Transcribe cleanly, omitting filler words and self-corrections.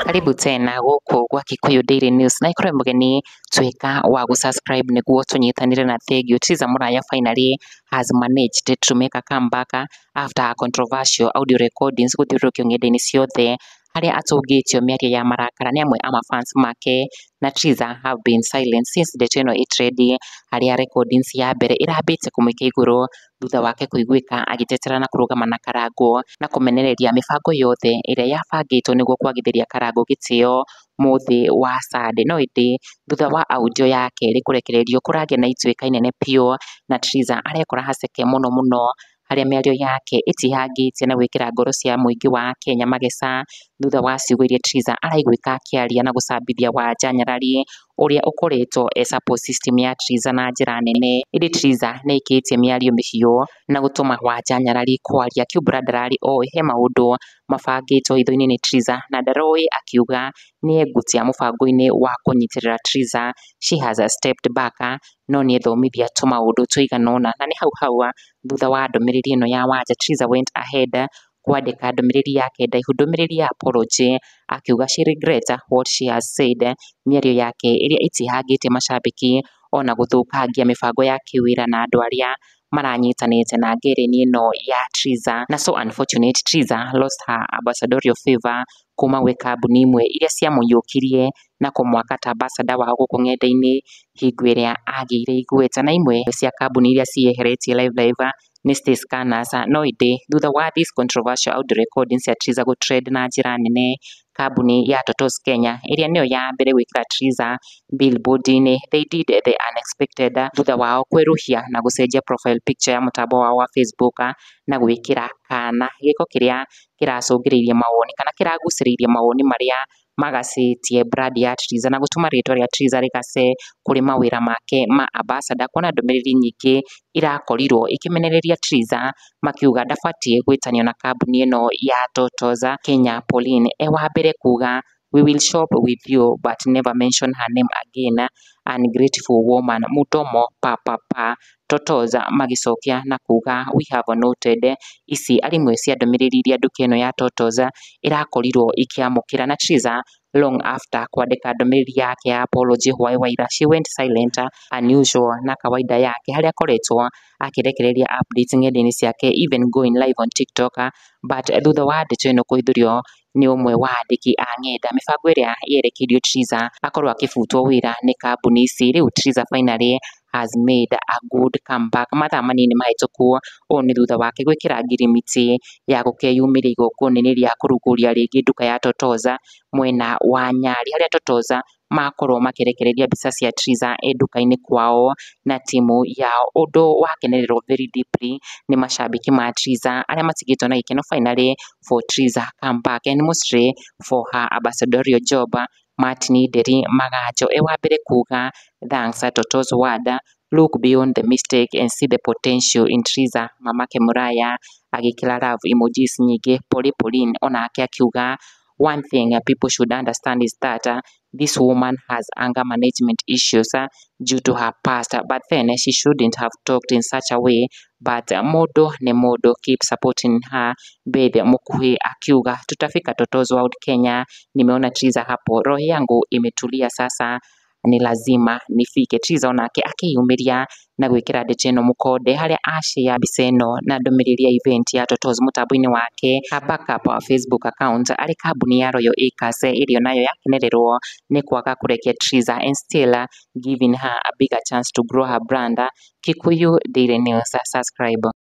Karibu tena gũkũ gwa Kikuyu Daily News na ikorwo mũgeni tuĩka wa gũ-subscribe nĩguo tũnyitanĩre na thengiũ. Triza Muraya finally has managed to make a comeback after her controversial audio recordings gũthiũrũrũkio ng'enda-inĩ ciothe harĩa atũngĩtio mĩario ya marakara nĩ amwe a mafans make na Triza have been silent since ndeto ĩno ĩtrendi harĩa recordings ya mbere ĩrambĩte kũmũikia igũrũ thutha wake kũiguĩka agĩtetera na kũrũgama na Karangũ na kũmenereria mĩbango yothe ĩrĩa yabangĩtwo nĩguo kwagithĩria Karangũ gĩtĩo mũthĩ wa Sunday. No ĩndĩ thutha wa audio ya kerĩ kũrekererio kũragĩa na ituĩka inene biũ na Triza arekora haceke mũno mũno harĩa mĩario yake ĩtihangĩtie na gwĩkĩra ngoro cia mũingĩ wa Kenya mageca thutha wa ciugo iria Triza araiguĩka akĩaria na gũcambithia Wanja Nyarari ũrĩa ũkoretwo e support system ya Triza na njĩra nene. Ĩndĩ Triza nĩ aikĩtie mĩario mĩhiũ na gũtũma Wanja Nyarari kwaria akiumbũra ndararĩ oĩ he maũndũ mabangĩtwo hitho-inĩ nĩ Triza na ndaroĩ akiuga nĩegutia mũbango-inĩ wa kũnyitĩrĩra Triza. She has stepped back no nĩethomithia tũmaũndũ tũigana ũna na nĩ hau hau thutha wa ndũmĩrĩri ĩno ya Wanja Triza went ahead kwandĩka ndũmĩrĩri yake ndaihu ndũmĩrĩri ya apology akiuga she regret what she has said mĩario yake ĩrĩa ĩtihangĩtie macambĩki ona gũthũkangia mĩbango ya kĩwĩra na andũ arĩa maranyitanĩte na ngereni ĩno ya Triza. Na so unfortunate Triza lost her ambassadorial favor kuma gwĩ kambuni imwe iria ciamũiyũkirie na kũmwaka ta ambassador wao gũkũ ng'enda-inĩ hingo ĩrĩa agĩire igweta, na imwe cia kambuni iria ciĩyeheretie live live nĩ Stay Scanners. No ĩndĩ thutha wa this controversial audio recordings cia Triza gũtrend na njĩra nene, kambuni ya Totos Kenya ĩrĩa nĩyo ya mbere gwĩkĩra Triza billboard-inĩ, they did the unexpected thutha wao kwerũhia na gũcenjia profile picture ya mũtambo wao wa Facebook na gwĩkĩra kana gĩko kĩrĩa kĩracũngĩrĩirie mawoni kana kĩragucĩrĩirie mawoni marĩa magacĩtie brand ya Triza na gũtũma rĩtwa rĩa Triza rĩgace kũrĩ mawĩra make ma ambassador, kuona ndũmĩrĩri nyingĩ irakorirwo ikĩmenereria Triza makiuga ndabatiĩ gwĩtanio na kambuni ĩno ya Totos Kenya. Pauline e wa mbere kuga we will shop with you but never mention her name again, ungrateful woman, mudomo pa pa pa. Totos magĩcokia na kuga we have noted. Ici arĩ imwe cia ndũmĩrĩri iria nduka ĩno ya Totos ĩrakorirwo ikĩamũkĩra na Triza long after kwandĩka ndũmĩrĩri yake ya apology hwaĩ wa ira she went silent unusual na kawaida yake harĩa akoretwo akĩrekereria updates ng'enda-inĩ ciake even going live on TikTok, but thutha wa ndeto ĩno kũhithũrio nĩ ũmwe wa andĩki a ng'enda mĩbango ĩrĩa yerekeirio Triza akorwo akĩbutwo wĩra nĩ kambuni ici. Rĩu Triza finally has made a good comeback mathaa manini mahĩtũku. Ũũ nĩ thutha wake gwĩkĩra ngirimiti ya gũkeyumĩria igongona-inĩ rĩa kũrugũria rĩngĩ nduka ya Totoza mwena wa Nyali harĩa Totoza makorwo makĩrekereria mbica cia Triza e nduka-inĩ kwao na timu yao, ũndũ wakenererwo very deeply nĩ macambĩki ma Triza arĩa matigĩtwo na gĩkeno finally for Triza comeback and mostly for her ambassadorial job. Martin Nderi Maganjo e wa mbere kuga thanks Totos Wada, look beyond the mistake and see the potential in Triza. Mamake Muraya agĩkĩra love emojis nyingĩ. Poli Pauline onake akiuga one thing people should understand is that this woman has anger management issues due to her past, but then she shouldn't have talked in such a way, but mũndũ nĩ mũndũ, keep supporting her. Beth Mukuhi akiuga tutafika Totos World Kenya, nimeona Triza hapo, roho yangu imetulia sasa, ni lazima nifike. Triza onake akĩyumĩria na gwĩkĩra ndeto ĩno mũkonde harĩa ashare mbica ĩno na ndũmĩrĩri ya event ya Totos mũtambo-inĩ wake ha backup wa Facebook account arĩ kambuni ya Royal Acres ĩrĩa nayo yakenererwo nĩ kwaga kũrekia Triza and still giving her a bigger chance to grow her brand. Kikuyu Daily News, subscribe.